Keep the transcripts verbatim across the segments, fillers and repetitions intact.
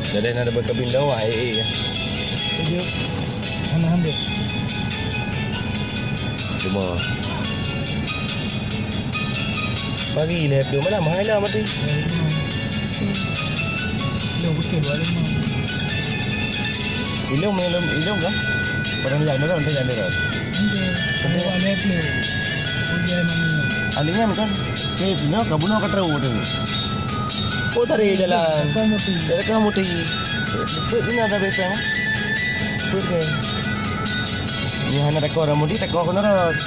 Jadi na dapet kabin dawa, eh, eh. Tujuh. Hana ambil. Cuma. Pagi ni ke malam, hai lah mati. Lima. Lima betul, dua lima. Ilong, ilong, ilong kah? Padahal lain orang, tu jangan orang. Okey. Okey. Ada buat ada tu. Okey, memang. Ahli nyan kan? Okey, bunoe ka, bunoe ka tahu tu. Oh, tadi jalan. Dekat Muti. Dekat Muti. Peuet ni ada biasa. Peuet ke? Ni hana teko dah Muti, teko kena rot.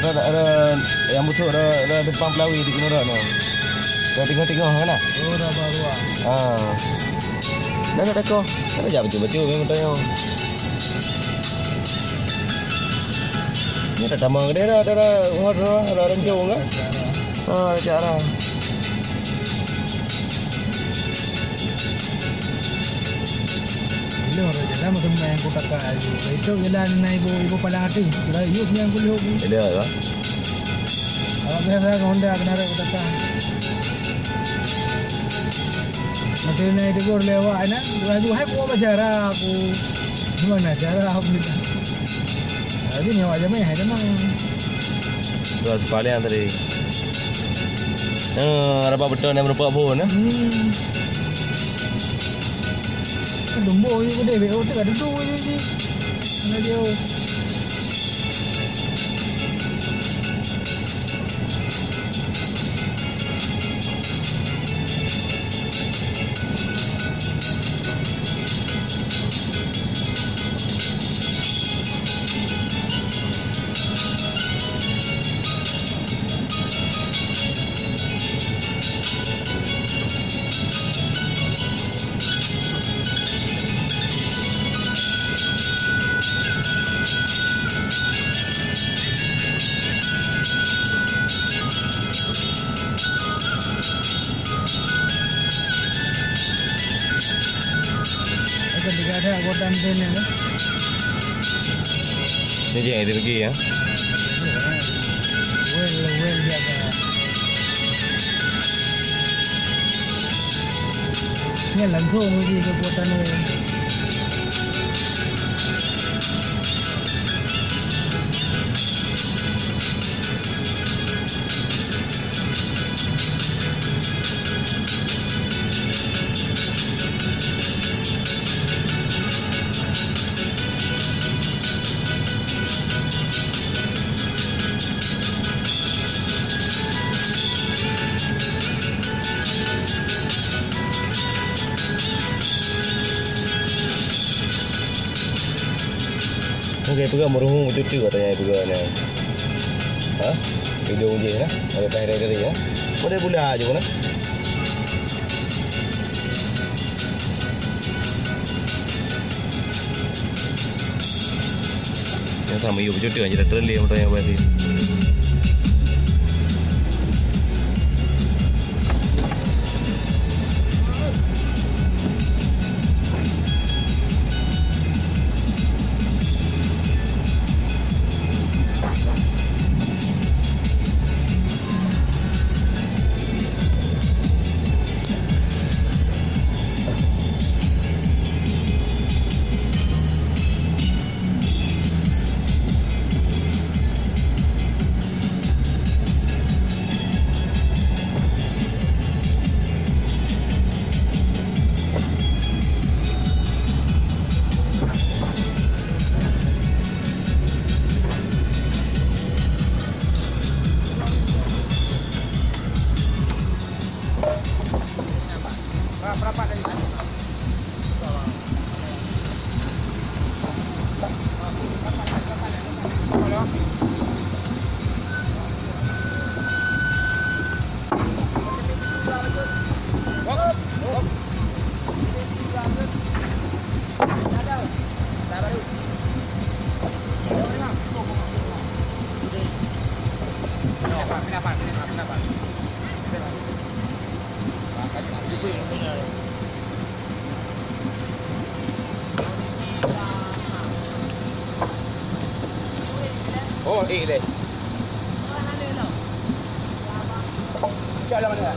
Rot, rot, yang busuk rot, rot simpang Pelawi di kena rot ni. Rot tengah-tengah kan? Oh, dah baru ah. Ha. Dah, dah teko. Kan dah jam betul-betul memang tayang. Ni tak sama ke dia dah, dah, dah, dah, dah, dah rancung ke? Ha, dah cara. Ilong dah jalan macam main kota kali. Itu jalan na ibu, ibu palang hati. Dah yuk yang kuliah. Ada lah. Awak biasa ke Honda kenara kota kali. Macam na ditegur lewat anak, laju hai buat cara aku. Gimana cara aku ni? Jadi ni awak jamai hai teman. Dua sepaling tadi. Eh, rapat betul nak merupakan phone, eh? Hmm. Dumbo je gede, bek otak ada dua je ni. Mana dia? Akan digadak anggota anten ni lah. Ni je yang dia pergi, ya. Well, well biasa. Ni langsung lagi kekuatan well. Okey, peugah meuruhu cucu katanya peugah ni. Ha? Hidung je lah. Ada tahi-tahi tadi, ya. Boleh pula je pun, eh. Yang sama yuk cucu je dah terleleh motor yang berarti. Oh, eh, deh. Cak lah mana?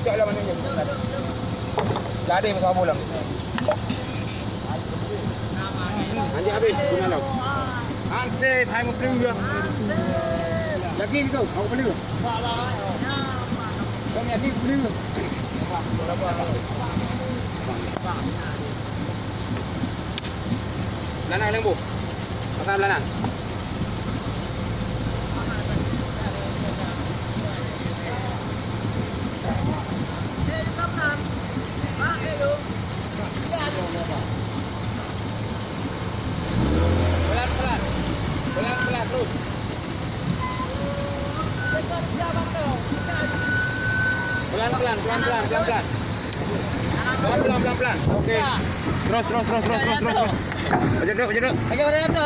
Cak lah mana je? Jadi, masa bola. Anjak habis, guna lo. Ansip, hai mukli ya. Lagi gitu, aku beli. Kami lagi beli. Lanang lembu. Pasang lanang. Pelan-pelan. Pelan-pelan terus. Pelan-pelan, pelan-pelan, pelan-pelan. Pelan-pelan, pelan-pelan. Oke. Terus, terus, terus, terus, terus, terus, terus. Maju dulu, maju dulu.